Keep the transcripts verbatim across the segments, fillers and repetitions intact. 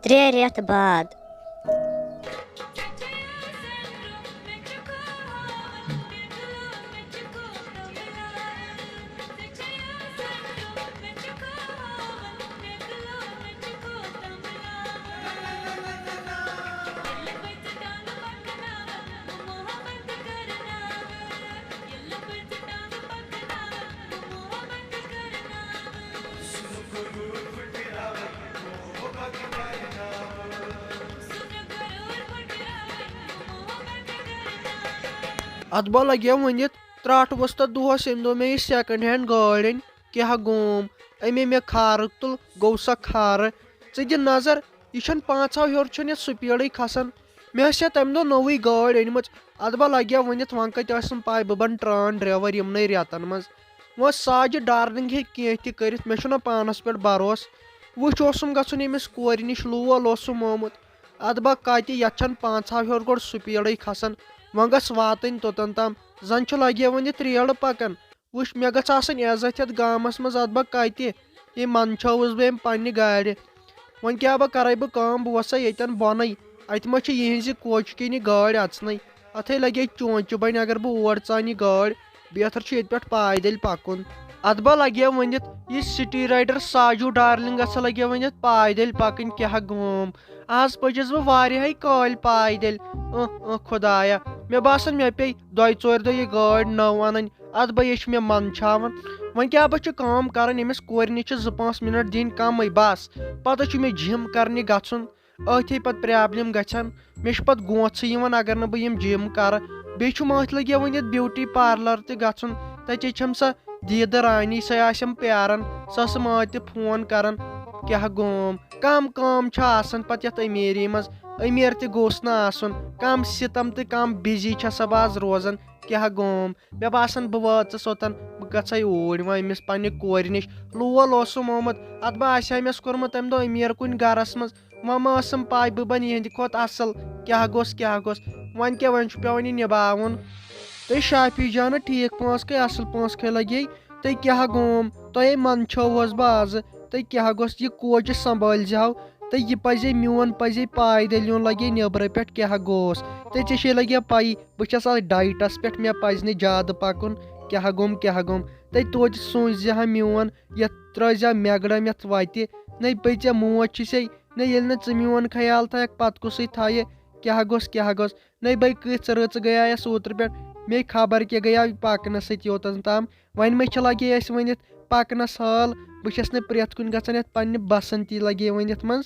ترٛےٚ رٮ۪تھ بعد۔ ادبا لگیو ؤنِتھ ترٛٹھ ؤژھ تہٕ دۄہس ییٚمہِ دۄہ مےٚ یہِ second hand گٲڑۍ أنۍ، کیٛاہ گوم؟ أمۍ مےٚ کھارُک تُل، گوٚو سا کھارٕ۔ ژٕ دِ نظر، یہِ چھَنہٕ پانٛژھ ہَو ہیوٚر چھَنہٕ یَتھ speedٕے کھسان۔ مےٚ ٲس یا تَمہِ دۄہ نٔوٕے گٲڑۍ أنمٕژ۔ ادبا لگیو ؤنِتھ، وۄنۍ کَتہِ ٲسٕم پَے بہٕ بَنہٕ ٹرٛان driver یِمنٕے رٮ۪تَن منٛز۔ وۄنۍ ساجہِ darling ہیٚکہِ کینٛہہ تہِ کٔرِتھ، مےٚ چھُنہ پانَس پٮ۪ٹھ بھروسہٕ۔ وٕچھ اوسُم گژھُن ییٚمِس کورِ نِش، لول اوسُم آمُت۔ ادبا کَتہِ، یَتھ چھَنہٕ پانٛژھ ہَو ہیوٚر گۄڈٕ speedٕے کھسان۔ وۄنۍ گژھ واتٕنۍ توٚتَن تام، زَن چھُ لگیو ؤنِتھ ریلہٕ پَکان۔ وٕچھ، مےٚ گژھِ آسٕنۍ عزت یَتھ گامَس منٛز، اَدٕ بہٕ کَتہِ؟ ییٚمۍ منٛدچھٲوٕس بہٕ أمۍ پنٛنہِ گاڑِ۔ وۄنۍ کیٛاہ بہٕ کَرَے بہٕ کٲم، بہٕ وَسَے ییٚتٮ۪ن بۄنَے۔ اَتہِ ما چھِ یِہِنٛزِ کوچہِ کِنۍ یہِ گٲڑۍ اَژنَے؟ اَتھَے لَگے چونٛچہِ بَنہِ اگر بہٕ اور ژانہٕ یہِ گٲڑۍ۔ بہتر چھُ ییٚتہِ پٮ۪ٹھ پایدٔلۍ پَکُن۔ اَدٕ بہٕ لَگے ؤنِتھ، یہِ city rider ساجوٗ darling گژھِ لَگے ؤنِتھ پایدٔلۍ پَکٕنۍ، کیٛاہ گوم۔ آز پٔچِس بہٕ واریاہَے کٲلۍ پایدٔلۍ۔ اۭں، اۭں، خۄدایا، مےٚ باسان مےٚ پیٚیہِ دۄیہِ ژورِ دۄہ یہِ گٲڑۍ نٔو اَنٕنۍ۔ اَدٕ بہٕ یہِ چھِ مےٚ منٛدچھاوان۔ وۄنۍ کیٛاہ بہٕ چھِ کٲم کَران، أمِس کورِ نِش چھِ زٕ پانٛژھ مِنَٹ دِنۍ کَمٕے بَس۔ پَتہٕ چھُ مےٚ gym کَرنہِ گژھُن۔ أتھی پَتہٕ problem گژھان۔ مےٚ چھِ پَتہٕ گونٛژھٕ یِوان اگر نہٕ بہٕ یِم gym کَرٕ۔ بیٚیہِ چھُم أتھۍ لٔگۍ ؤنِتھ beauty parlour تہِ گژھُن۔ تَتہِ چھَم سۄ دیٖدٕ رانی، سۄ آسٮ۪م پیاران۔ سۄ ٲسٕم أتۍ تہِ phone کَران، کیٛاہ گوم؟ کَم کٲم چھِ آسان پَتہٕ یَتھ أمیٖری منٛز؟ أمیٖر تہِ گوٚژھ نہٕ آسُن۔ کَم سِتَم تہٕ کَم busy چھَسا بہٕ آز روزان، کیٛاہ گوم؟ مےٚ باسان بہٕ وٲژٕس اوٚتَن، بہٕ گژھَے اوٗرۍ وۄنۍ أمِس پنٛنہِ کورِ نِش۔ لول اوسُم آمُت، اَتھ بہٕ آسہِ ہا أمِس کوٚرمُت تَمہِ دۄہ أمیٖر کُنہِ گَرَس منٛز۔ وۄنۍ ما ٲسٕم پَے بہٕ بَنہٕ یِہِنٛدِ کھۄتہٕ اَصٕل؟ کیٛاہ گوٚژھ، کیٛاہ گوٚژھ؟ وۄنۍ کیٛاہ، وۄنۍ چھُ پٮ۪وان یہِ نِباوُن۔ تہٕ شافی جانہٕ ٹھیٖک پانٛژھ کھے، اَصٕل پانٛژھ کھے لَگے۔ تہٕ کیٛاہ گوم؟ تۄہے منٛدچھٲوہوس بہٕ آزٕ۔ تہٕ کیٛاہ گوٚژھ، یہِ کوچہِ سنبھٲلۍ زِ ہاو۔ تہٕ یہِ پَزے میون، پَزے پایدٔلۍ یُن لَگے نیٚبرٕ پٮ۪ٹھ، کیٛاہ گوٚژھ؟ تہٕ ژےٚ چھے لَگیا پَیی، بہٕ چھَس آز dietس پٮ۪ٹھ، مےٚ پَزِ نہٕ زیادٕ پَکُن۔ کیٛاہ گوٚم، کیٛاہ گوٚم؟ تَتہِ توتہِ سوٗنٛچ زِ ہا میون، یَتھ ترٛٲوۍ زِ ہا مٮ۪گڑم یَتھ وَتہِ۔ نَے پے ژےٚ موج چھِ سے، نَے ییٚلہِ نہٕ ژٕ میون خیال تھایَکھ، پَتہٕ کُسٕے تھایہِ؟ کیٛاہ گوٚژھ، کیٛاہ گوٚژھ؟ نَے بے کٕژھ رٕژ گٔیایَس اوترٕ پٮ۪ٹھ، مے خبر کیٛاہ گٔیاو پَکنَس سۭتۍ یوتَن تام۔ وۄنۍ مہ چھِ لَگے اَسہِ ؤنِتھ پَکنَس حال، بہٕ چھَس نہٕ پرٛٮ۪تھ کُنہِ گژھان یَتھ پنٛنہِ بسنتی لَگے ؤنِتھ منٛز۔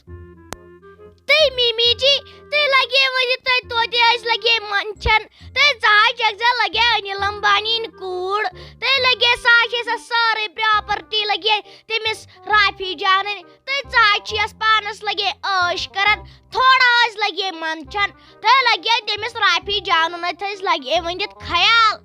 تہٕ مِمی جی، تُہۍ لَگے ؤنِتھ تۄہہِ توتہِ ٲسۍ لَگے منٛدچھان۔ تہٕ ژٕ حظ چھَکھ زَن لَگے انیل امبانی ہٕنٛدۍ کوٗر۔ تہٕ لَگے سۄ حظ چھے سۄ سٲرٕے property لَگے تٔمِس رافی جانٕنۍ۔ تہٕ ژٕ حظ چھِیَس پانَس لَگے عٲش کَران۔ تھوڑا حظ لَگے منٛدچھان۔ تہٕ لَگے تٔمِس رافی جانُن اَتھِ حظ لَگے ؤنِتھ خیال۔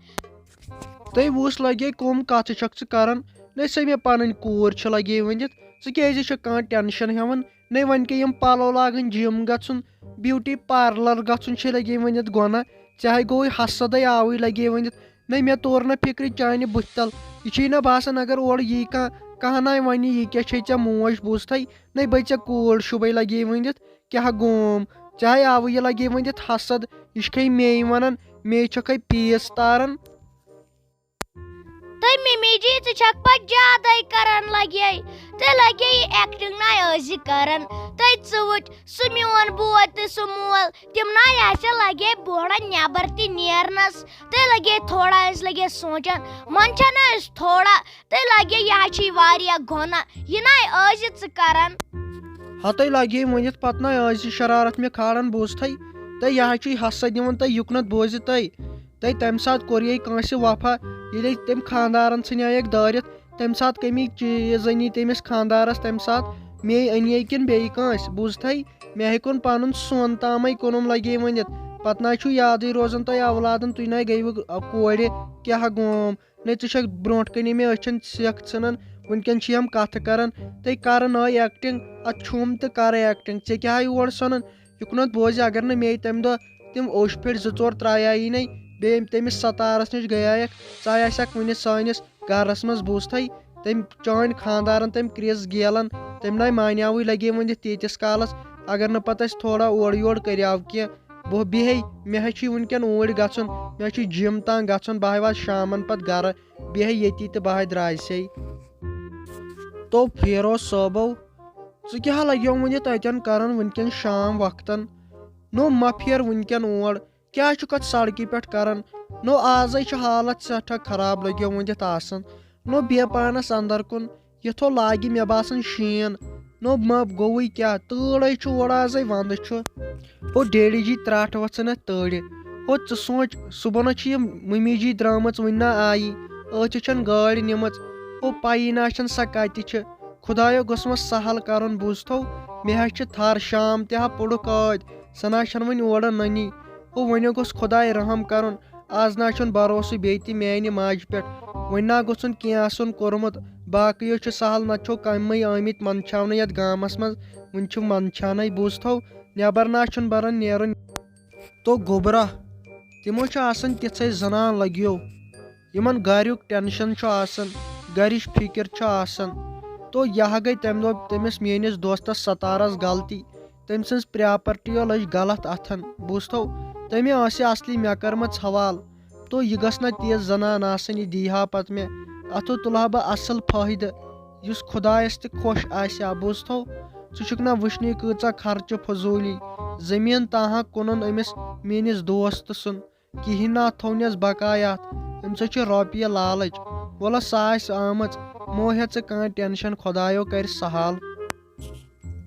تہٕ وُس لَگے کٕم کَتھٕ چھَکھ ژٕ کَران؟ نَے سۄ مےٚ پَنٕنۍ کوٗر چھِ لَگے ؤنِتھ۔ ژٕ کیٛازِ چھَکھ کانٛہہ tension ہٮ۪وان؟ نَے وۄنۍ کیٛاہ یِم پَلو لاگٕنۍ، gym گژھُن، beauty parlour گژھُن چھے لَگے ؤنِتھ گۄناہ۔ ژےٚ ہَے گوٚوُے حسدَے آوُے لَگے ؤنِتھ۔ نَے مےٚ توٚر نہٕ فِکرِ چانہِ بٕتھِ تَل۔ یہِ چھُے نہ باسان اگر اورٕ یی کانٛہہ، کانٛہہ نَے وَنہِ یہِ کیٛاہ چھے ژےٚ موج بوٗزتھَے؟ نَے بٔے ژےٚ کوٗر شوٗبَے لَگے ؤنِتھ۔ کیٛاہ گوم؟ ژےٚ ہَے آوُے یہِ لَگے ؤنِتھ حسد۔ یہِ چھِ کھے مے وَنان، مے چھَکھے پیٖس تاران۔ تہٕ مِمی جی، ژٕ چھَکھ پَتہٕ زیادَے کَران لَگے۔ تہٕ لَگے یہِ acting نَے ٲسۍ زِ کَران۔ تہٕ ژٕ وٕچھ، سُہ میون بوے تہٕ سُہ مول، تِم نَے آسہِ لَگے بوڑَن نٮ۪بَر تہِ نیرنَس۔ تہٕ لَگے تھوڑا، أسۍ لَگے سونٛچان، منٛدچھان ٲسۍ تھوڑا۔ تہٕ لَگے یہِ حظ چھِ واریاہ گۄناہ، یہِ نَے ٲسۍ زِ ژٕ کَران۔ ہَتَے لَگے ؤنِتھ پَتہٕ نَے ٲسۍ زِ شرارت مےٚ کھالان بوٗزتھَے۔ تہٕ یہِ حظ چھُے حسد دِوان تہٕ یُکنَتھ بوزِ تہٕ۔ تہٕ تَمہِ ساتہٕ کوٚر یے کٲنٛسہِ وفا، ییٚلے تٔمۍ خانٛدارَن ژھٕنیایَکھ دٲرِتھ، تَمہِ ساتہٕ کَمی چیٖز أنی تٔمِس خانٛدارَس تَمہِ ساتہٕ؟ مے أنی کِنہٕ بیٚیہِ کٲنٛسہِ؟ بوٗزتھَے، مےٚ ہیٚکُن پَنُن سۄن تامَے کٕنُم لَگے ؤنِتھ۔ پَتہٕ نہ چھُ یادٕے روزان تۄہہِ اولادَن، تُہۍ نَے گٔیوٕ کورِ۔ کیٛاہ گوم؟ نَے ژٕ چھَکھ برٛونٛٹھ کَنہِ مےٚ أچھَن سٮ۪کھ ژھٕنان، وٕنۍکٮ۪ن چھِ یِم کَتھٕ کَران۔ تَے کَرٕ نٲے acting، اَتھ چھُم تہٕ کَرٕ acting۔ ژےٚ کیٛاہ ہاے یور سۄنان؟ یُکنَتھ بوزِ، اگر نہٕ مے تَمہِ دۄہ تِم اوٚش پھٔٹۍ زٕ ژور ترٛایایی نَے، بیٚیہِ تٔمِس ستارَس نِش گٔیایَکھ، ژٕ آے آسٮ۪کھ وٕنہِ سٲنِس گَرَس منٛز بوٗزتھَے۔ تٔمۍ چٲنۍ خانٛدارَن تٔمۍ کرٛیٚژھ گیلَن، تٔمۍ نَے مانیٛاوٕے لَگے ؤنِتھ تیٖتِس کالَس۔ اگر نہٕ پتہٕ اَسہِ تھوڑا اورٕ یورٕ کریاو کینٛہہ، بہٕ بیٚہے، مےٚ حظ چھُے وٕنکٮ۪ن اوٗرۍ گژھُن، مےٚ حظ چھُے جِم تام گژھُن، بہٕ حظ واتہٕ شامن پتہٕ گرٕ، بیٚہے ییٚتی تہٕ بہٕ حظ درٛایسے۔ تو فیروز صٲبو، ژٕ کیٛاہ لگیو وٕنہِ تتٮ۪ن کران وٕنکٮ۪ن شام وقتن؟ نو مہ پھیر وٕنکٮ۪ن اور، کیٛاہ چھُکھ اتھ سڑکہِ پٮ۪ٹھ کران؟ نو آزے چھِ حالت سٮ۪ٹھاہ خراب لگیو وٕنہِ آسان۔ نو بیٚہہ پانس اندر کُن، یتھو لاگہِ مےٚ باسان شیٖن۔ نو مہ گوٚوٕے کیٛاہ، تۭرے چھُ اورٕ آزے ونٛدٕ چھُ۔ ہو ڈیڈی جی ترٛٹھ وژھن اتھ تۭرِ۔ ہو ژٕ سونٛچ، صُبحن چھِ یہِ مٔمی جی درٛامٕژ، وٕنہِ نہ آیی۔ أتھۍ چھَن گٲڑۍ نِمٕژ۔ ہو پَیی نہ چھَن سۄ کَتہِ چھِ۔ خۄدایو گوٚژھ وۄنۍ سہل کَرُن، بوٗزتھو؟ مےٚ حظ چھِ تھَر، شام تہِ ہا پوٚرُکھ ٲدۍ، سۄ نہ چھَنہٕ وٕنہِ اورٕ نٔنی۔ ہو وۄنۍ گوٚژھ خۄداے رحم کَرُن۔ آز نہ چھُنہٕ بھروسہٕ بیٚیہِ تہِ میٛانہِ ماجہِ پٮ۪ٹھ۔ وۄنۍ نہ گوٚژھُن کینٛہہ آسُن کوٚرمُت۔ باقٕیو چھُ سہل، نَتہٕ چھو کَمٕے آمٕتۍ منٛدچھاونہٕ یَتھ گامَس منٛز۔ وٕنہِ چھِ منٛدچھانَے، بوٗزتھو؟ نٮ۪بر نہ چھُنہٕ بَران نیرُن۔ تو گوٚبرا، تِمو چھِ آسان تِژھے زنان لگیو، یِمن گریُک ٹینشن چھُ آسان، گرِچ فکر چھُ آسان۔ تو یہِ ہا گٔے تمہِ دۄہ تٔمِس میٲنِس دوستس ستارس غلطی، تٔمۍ سٕنٛز پراپرٹی لٔج غلط اتھن۔ بوٗزتھو، تٔمۍ ٲس یہِ اصلی مےٚ کٔرمٕژ حوالہٕ۔ تو یہِ گٔژھ نہ تیٖژ زنان آسٕنۍ، یہِ دی ہا پتہٕ مےٚ۔ اتھو تُلہٕ ہا بہٕ اصل فٲیدٕ، یُس خۄدایس تہِ خۄش آسہِ ہا۔ بوٗزتھو، ژٕ چھُکھ نہ وٕچھنٕے کۭژاہ خرچہٕ فضوٗلی۔ زٔمیٖن تاں ہا کُنُن أمِس میٲنِس دوست سُنٛد، کِہیٖنۍ نہ تھوونس بقایات۔ أمِس چھِ رۄپیہِ لالٕچ۔ وَلہٕ سۄ آسہِ آمٕژ، مو ہےٚ ژٕ کانٛہہ ٹینشن، خۄدایو کرِ سہل۔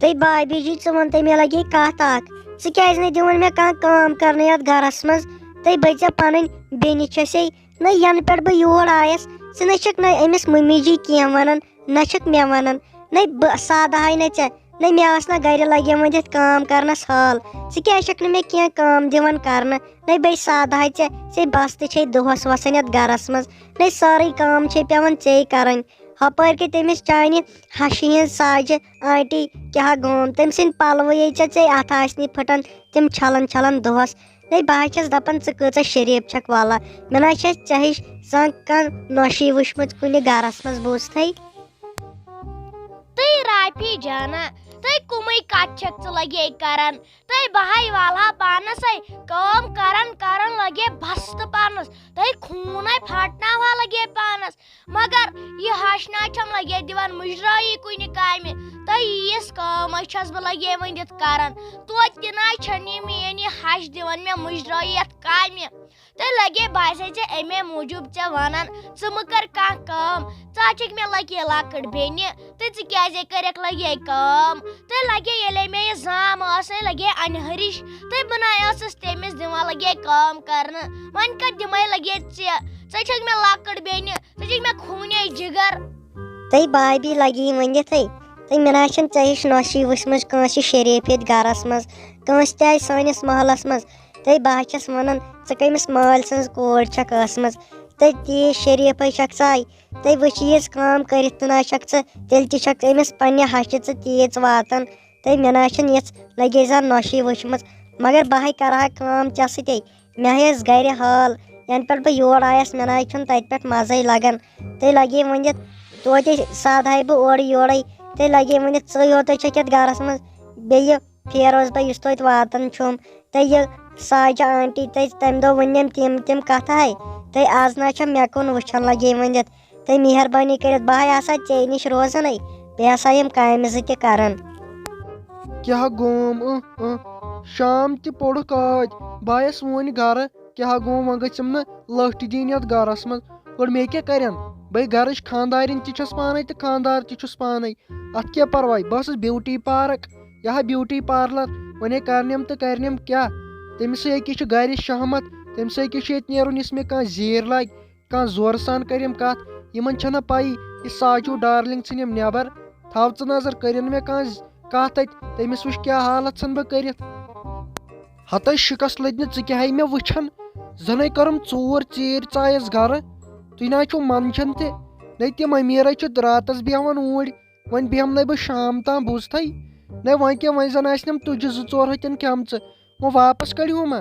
تہٕ بابی جی، ژٕ وَن تہٕ مےٚ لگے کَتھ اَکھ، ژٕ کیٛازِ نہٕ دِوان مےٚ کانٛہہ کٲم کرنہٕ یَتھ گرس منٛز؟ تہٕ بہٕ ژےٚ پنٕنۍ بیٚنہِ چھَسے، نہ ینہٕ پٮ۪ٹھ بہٕ یور آیس، ژٕ نہ چھکھ نہ أمِس مٔمی جی کینٛہہ ونان، نہ چھکھ مےٚ ونان، نہ بہٕ سادہاے نہ ژےٚ، نہ مےٚ ٲس نہ گرِ لگے وۄنۍ یتھ کٲم کرنس حال۔ ژٕ کیٛازِ چھکھ نہٕ مےٚ کینٛہہ کٲم دِوان کرنہٕ؟ نہ بیٚیہِ سادہاے ژےٚ، ژےٚ بس تہِ چھے دۄہس وسان یتھ گرس منٛز، نہ سٲرٕے کٲم چھے پٮ۪وان ژے کرٕنۍ۔ ہپٲرۍ گٔے تٔمِس چانہِ ہشہِ ہٕنٛز ساجہِ آنٹی کیٛاہ گوم، تٔمۍ سٕنٛدۍ پلوٕے ژےٚ ژے اتھٕ آسنٕے پھٹان، تِم چھلان چھلان دۄہس۔ ہے، بہٕ حظ چھَس دَپان، ژٕ کۭژاہ شریٖف چھَکھ واللہ۔ مےٚ نہ حظ چھَس ژےٚ ہِش زانٛہہ کانٛہہ نۄشی وٕچھمٕژ کُنہِ گَرَس منٛز، بوٗزتھٕے۔ تہٕ رافی جانا، تُہۍ کٕمٕے کَتھ چھَکھ ژٕ لگے کران؟ تُہۍ بہٕ ہاے والہٕ ہا پانَسٕے کٲم کران کران لگے بستہٕ پانَس۔ تُہۍ خوٗن ہاے پھاٹناوہا لگے پانَس۔ مگر یہِ ہش نہ چھم لگے دِوان مُجرٲیی کُنہِ کامہِ۔ تہٕ ییٖژ کٲم حظ چھس بہٕ لگے ؤنِتھ کران۔ توتہِ تہِ نہ حظ چھنہٕ یہِ میٲنۍ یہِ ہش دِوان مےٚ مُجرٲیی یتھ کامہِ۔ تہٕ لگے باسے ژےٚ امے موٗجوٗب ژےٚ ونان، ژٕ مہٕ کر کانٛہہ کٲم۔ ژٕ حظ چھکھ مےٚ لگے لۄکٕٹ بیٚنہِ، تہٕ ژٕ کیازے کٔرکھ لگے کٲم؟ تہٕ لگے ییٚلے مےٚ یہِ زام ٲسے لگے انہرِش، تہٕ بہٕ نہ ٲسٕس تٔمِس دِوان لگے کٲم کرنہٕ۔ وۄنۍ کتھ دِمے لگے ژےٚ؟ ژٕ چھکھ مےٚ لۄکٕٹ بیٚنہِ، ژٕ چھکھ مےٚ خوٗنے جگر۔ تہٕ بابی لگی ؤنِتھٕے، تہٕ مےٚ نہ حظ چھَنہٕ ژےٚ ہِش نۄشی وٕچھمٕژ کٲنٛسہِ شریٖف ییٚتہِ گرس منٛز، کٲنٛسہِ تہِ آسہِ سٲنِس محلس منٛز۔ تہٕ بہٕ حظ چھَس وَنان، ژٕ کٔمِس مٲلۍ سٕنٛز کوٗر چھَکھ ٲسمٕژ؟ تہٕ تیٖژ شریٖفٕے چھَکھ ژٕ۔ تہٕ وٕچھ، ییٖژ کٲم کٔرِتھ تہِ نہ حظ چھَکھ ژٕ، تیٚلہِ تہِ چھَکھ أمِس پنٛنہِ ہَشہِ ژٕ تیٖژ واتان۔ تہٕ مےٚ نہ حظ چھَنہٕ یِژھ لگے زن نۄشی وٕچھمٕژ، مگر بہٕ ہاے کرٕ ہا کٲم ژےٚ سۭتے۔ مےٚ ہاے ٲس گرِ حال، ینہٕ پٮ۪ٹھ بہٕ یور آیس، مےٚ نہ حظ چھُنہٕ تتہِ پٮ۪ٹھ مزے لگان۔ تہٕ لگے ؤنِتھ، توتہِ سادہاے بہٕ اورٕ یورے۔ تہٕ لگے ؤنِتھ، ژٕے یوتُے چھکھ یتھ گرس منٛز، بیٚیہِ فیروز بھاے یُس توتہِ واتان چھُم، تہٕ یہِ ساجہ آنٹی، تہٕ تمہِ دۄہ ؤنِم تِم تِم کتھٕ ہاے۔ تہٕ از نہ چھم مےٚ کُن وٕچھان، لگے ؤنِتھ۔ تہٕ مہربٲنی کٔرِتھ، بہٕ ہاے آسہٕ ہا ژے نِش روزان، بیٚیہِ آسہٕ ہا یِم کامہِ زٕ تہِ کران۔ کیٛاہ گوم؟ اۭں، اۭں۔ شام تہِ پوٚرُکھ ٲدۍ۔ بہٕ آیس وۄنۍ گرٕ۔ کیٛاہ گوم؟ وۄنۍ گٔژھِم نہٕ لٔٹھۍ دِنۍ یتھ گرس منٛز۔ گۄڈٕ مےٚ کیٛاہ کرن؟ بہٕ گرٕچ خانٛدارِنۍ تہِ چھَس پانے تہٕ خانٛدار تہِ چھُس پانے۔ اتھ کیٛاہ پرواے؟ بہٕ ٲسٕس بیوٹی پارک، یہِ ہا بیوٹی پارلر۔ وۄنۍ ہے کرنٮ۪م تہٕ کرنٮ۪م کیٛاہ؟ تٔمِس ہے أکِس چھِ گرِ شہمت، تٔمِس ہے أکِس چھُ ییٚتہِ نیرُن، یُس مےٚ کانٛہہ زیٖر لاگہِ۔ کانٛہہ زورٕ سان کٔرِم کتھ، یِمن چھنہ پَیی، یہِ ساجو ڈارلنگ ژھٕنِم نٮ۪بر۔ تھاو ژٕ نظر، کٔرِن مےٚ کانٛہہ ز-، کتھ اتہِ، تٔمِس وٕچھ کیٛاہ حالت ژھٕن بہٕ کٔرِتھ۔ ہتے شِکس لٔدنہِ، ژٕ کیٛاہ ہے مےٚ وٕچھان؟ زنے کٔرٕم ژوٗر، ژیٖرۍ ژایس گرٕ۔ تُہۍ نہ حظ چھِو منٛدچھان تہِ، نے تِم أمیٖرے چھِ راتس بیٚہوان اوٗرۍ۔ وۄنۍ بیٚہمنے بہٕ شام تام، بوٗزتھے؟ نے وۄنۍ کیٛاہ، وۄنۍ زن آسنم تُجہِ زٕ ژور ہۄتٮ۪ن کھٮ۪مژٕ۔ وۄنۍ واپس کڑِہو ما؟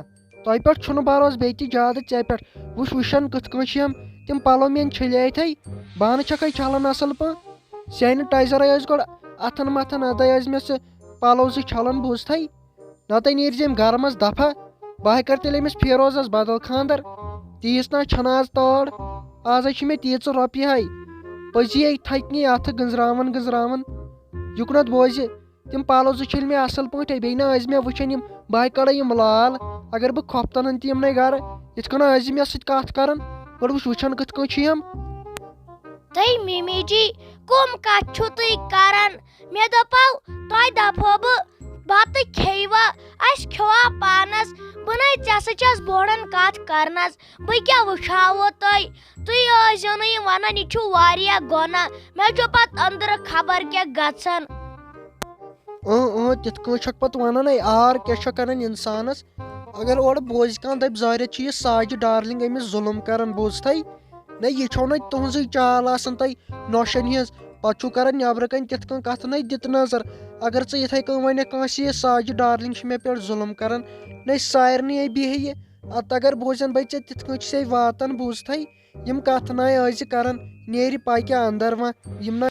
تۄہہِ پٮ۪ٹھ چھُنہٕ بھروسہٕ بیٚیہِ تہِ زیادٕ ژےٚ پٮ۪ٹھ۔ وٕچھ وٕچھن کِتھ کٔنۍ چھِ یِم تِم پلو میٲنۍ چھٔلۍ اتھے۔ بانہٕ چھکھے چھلان اصل پٲٹھۍ۔ سینیٹایزرے ٲسۍ گۄڈٕ اتھن متھان، ادے ٲسۍ مےٚ سُہ پَلو زٕ چھَلَن، بوٗزتھَے؟ نَتہٕ نیرِ زِ أمۍ گَرٕ منٛز دَفعہ۔ بہٕ ہا کَرٕ تیٚلہِ أمِس فیروزَس بدل خانٛدر۔ تیٖژ نہ چھَنہٕ آز تٲر۔ آزَے چھِ مےٚ تیٖژٕ رۄپیہِ ہَے۔ پٔزی ہے تھَکہِ نہٕ اَتھٕ گٔنٛزراوان گٔنٛزراوان۔ یُکنَتھ بوزِ، تِم پَلو زٕ چھٔلۍ مےٚ اَصٕل پٲٹھۍ، بیٚیہِ نہ ٲسۍ مےٚ وٕچھان یِم، بہٕ ہا کَڑٕ یِم لال۔ اگر بہٕ کھۄپتَن تہِ یِمنٕے گَرٕ، یِتھ کٔنۍ ٲسۍ زِ مےٚ سۭتۍ کَتھ کَران، گۄڈٕ وٕچھ وٕچھان کِتھ کٔنۍ چھِ یِم۔ تُہۍ مِمی جی، کَم کَتھ چھُو تُہۍ کَران؟ مےٚ دوٚپو، تۄہہِ دَپہو بہٕ، بَتہٕ کھیٚیِوا؟ اَسہِ کھیوٚوا پانَس؟ بہٕ نَے ژےٚ سۭتۍ چھَس بوٚڑَن کَتھ کَرنَس۔ بہٕ کیٛاہ وٕچھاوو تۄہہِ؟ تُہۍ ٲسۍزیو نہٕ یہِ وَنان، یہِ چھُ واریاہ گۄناہ۔ مےٚ چھُ پَتہٕ أنٛدرٕ خبر کیٛاہ گژھان۔ اۭں، اۭں، تِتھ کٔنۍ چھَکھ پَتہٕ وَنان، اے، آر کیٛاہ چھَکھ کَران اِنسانَس؟ اگر اورٕ بوزِ کانٛہہ، دَپہِ، ظٲہرَت چھِ یہِ ساجہِ ڈارلِنٛگ أمِس ظُلُم کَران، بوٗزتھَے؟ نہ، یہِ چھو نہ تُہٕنٛزٕے چال آسان تۄہہِ نۄشَن ہِنٛز۔ پَتہٕ چھُو کَران نٮ۪برٕ کَنۍ تِتھ کٔنۍ کَتھٕ، نَے دِتہٕ نظر۔ اگر ژٕ یِتھَے کٔنۍ وَنَکھ کٲنٛسہِ، یہِ ساجہِ ڈارلِنٛگ چھِ مےٚ پٮ۪ٹھ ظُلُم کَران، نَے سارنٕے بیٚہہِ یہِ۔ اَدٕ اگر بوزَن بَچہِ ژےٚ تِتھ کٔنۍ چھِ ژےٚ واتان، بوٗزتھَے؟ یِم کَتھٕ نَے ٲسۍ زِ کَران، نیرِ پَکہِ اَندَر وۄنۍ۔ یِم نہ